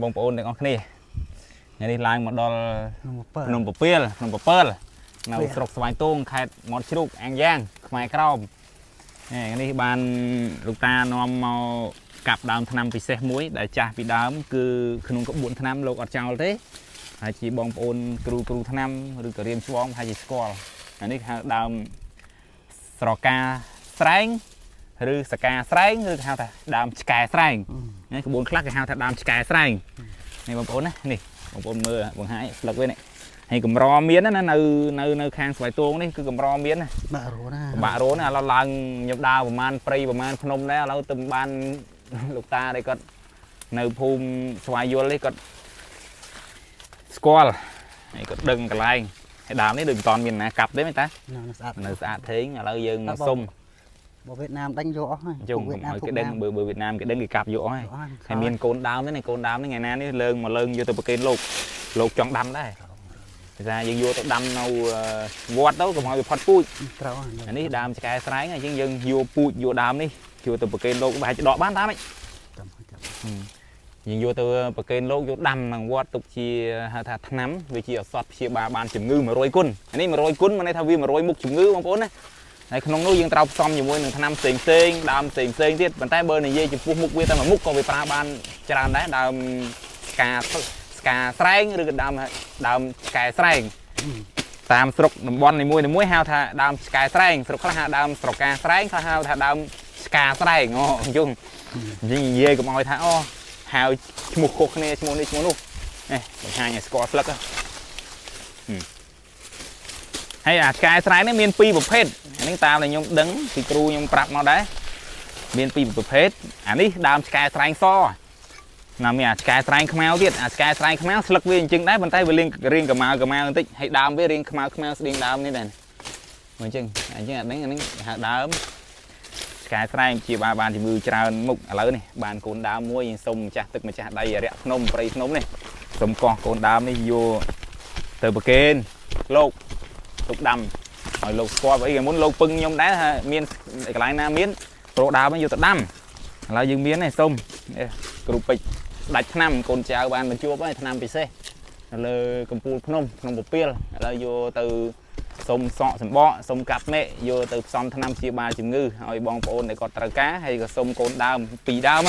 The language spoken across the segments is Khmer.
បងប្អូនទាំងអស់គ្នាថ្ងៃនេះឡើងមកដល់ ភ្នំពើ ភ្នំពពាលភ្នំពពើលនៅស្រុកស្វាយទងខេត្តមាត់ជ្រូកអាងយ៉ាងខ្មែរក្រោមនេះថ្ងៃនេះបានលោកតានាំមកកាប់ដើមថ្នាំពិសេសមួយដែលចាស់ពីដើមគឺក្នុងក្បួនថ្នាំលោកអត់ចោលទេហើយជាបងប្អូនគ្រូគ្រូថ្នាំឬក៏រៀមឆ្បងហើយជាស្គាល់អានេះគេហៅដើមស្រកាស្រែងឬសកាស្រែងឬគេហៅថាដើមឆ្កែស្រែងនេះក្បួនខ្លះគេហៅថាដើមឆ្កែស្រែងនេះបងប្អូនណានេះបងប្អូនមើលបង្ហាញស្លឹកវានេះហើយកម្រមានណានៅនៅនៅខាងស្វាយទងនេះគឺកម្រមានណា បាក់រណា បាក់រោណាឥឡូវឡើងខ្ញុំដើរប្រហែលព្រៃប្រហែលភ្នំដែរឥឡូវទៅបានលោកតាដែលគាត់នៅភូមិស្វាយយល់នេះគាត់ស្គាល់ហើយគាត់ដឹងកន្លែងហើយដើមនេះដូចមិនតាន់មានណាកាប់ទេមែនតា នៅស្អាត នៅស្អាតធេងឥឡូវយើងមកសុំ បើវៀតណាមដេញយកអស់ហើយ ជុំកុំឲ្យគេដឹងបើបើវៀតណាមគេដឹងគេកាប់យកអស់ហើយហើយមានកូនដើមទេណាកូនដើមនេះថ្ងៃណានេះលើងមកលើងយកទៅប្រគេនលោកលោកចង់ដាំដែរគេថាយើងយកទៅដាំនៅវត្តទៅកុំឲ្យវាផុតពូជ ត្រូវ អានេះដើមឆ្កែស្រែងអញ្ចឹងយើងយកពូជយកដើមនេះយកទៅប្រគេនលោកប្រហែលជាដកបានតាម ចាំចាំ យើងយកទៅប្រគេនលោកយកដាំក្នុងវត្តទុកជាហៅថាថ្នាំវាជាឱសថព្យាបាលបានជំងឺ100គុណអានេះ100គុណមានន័យថាវា100មុខជំងឺបងប្អូនណាហើយក្នុងនោះយើងត្រូវផ្សំជាមួយនឹងថ្នាំផ្សេងផ្សេងដើមផ្សេងផ្សេងទៀតប៉ុន្តែបើនិយាយចំពោះមុខវាតែមួយមុខក៏វាប្រើបានច្រើនដែរដើមស្កាស្កាស្រែងឬក៏ដើមដើមឆ្កែស្រែងតាមស្រុកតំបន់នីមួយៗហៅថាដើមឆ្កែស្រែងស្រុកខ្លះហៅដើមស្រកាស្រែងខ្លះហៅថាដើមឆ្កាស្រែងអូអញ្ចឹងនិយាយកុំឲ្យថាអូហៅឈ្មោះខុសគ្នាឈ្មោះនេះឈ្មោះនោះនេះបង្ហាញឲ្យស្គាល់ស្លឹកហើយអាឆ្កែស្រែងនេះមានពីរប្រភេទអានេះតាមដែលខ្ញុំដឹងពីគ្រូខ្ញុំប្រាប់មកដែរមានពីរប្រភេទអានេះដើមឆ្កែស្រែងសណាមានអាឆ្កែស្រែងខ្មៅទៀតអាឆ្កែស្រែងខ្មៅស្លឹកវាអញ្ចឹងដែរប៉ុន្តែវារៀងរៀងកម្ៅកម្ៅបន្តិចហើយដើមវារៀងខ្មៅខ្មៅស្តៀងដើមនេះដែរមើលអញ្ចឹងអញ្ចឹងអានេះហៅដើមឆ្កែស្រែងជាបានបានជំងឺច្រើនមុខឥឡូវនេះបានកូនដើមមួយយើងសុំម្ចាស់ទឹកម្ចាស់ដីអរិយភ្នំព្រៃភ្នំនេះសុំកោះកូនដើមនេះយកទៅប្រគេនលោកទុកដាំឲ្យលោកស្គាល់អីគេមុនលោកពឹងខ្ញុំដែរថាមានកន្លែងណាមានប្រូដើមយកទៅដាំឥឡូវយើងមានទេសុំគ្រូពេជ្រស្ដាច់ឆ្នាំកូនចៅបានបញ្ជួបហើយឆ្នាំពិសេសនៅលើកំពូលភ្នំភ្នំពពាលឥឡូវយកទៅសុំសក់សម្បកសុំកាប់មេយកទៅផ្សំថ្នាំព្យាបាលជំងឺឲ្យបងប្អូនដែលគាត់ត្រូវការហើយក៏សុំកូនដើមពីរដើម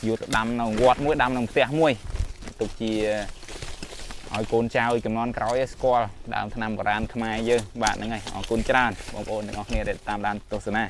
យកទៅដាំនៅវត្តមួយដាំនៅផ្ទះមួយទុកជាឲ្យកូនចៅចំនួនក្រោយស្គាល់ដើមថ្នាំបុរាណខ្មែរយើងបាទហ្នឹងហើយអរគុណច្រើនបងប្អូនទាំងអស់គ្នាដែលតាមដានទស្សនា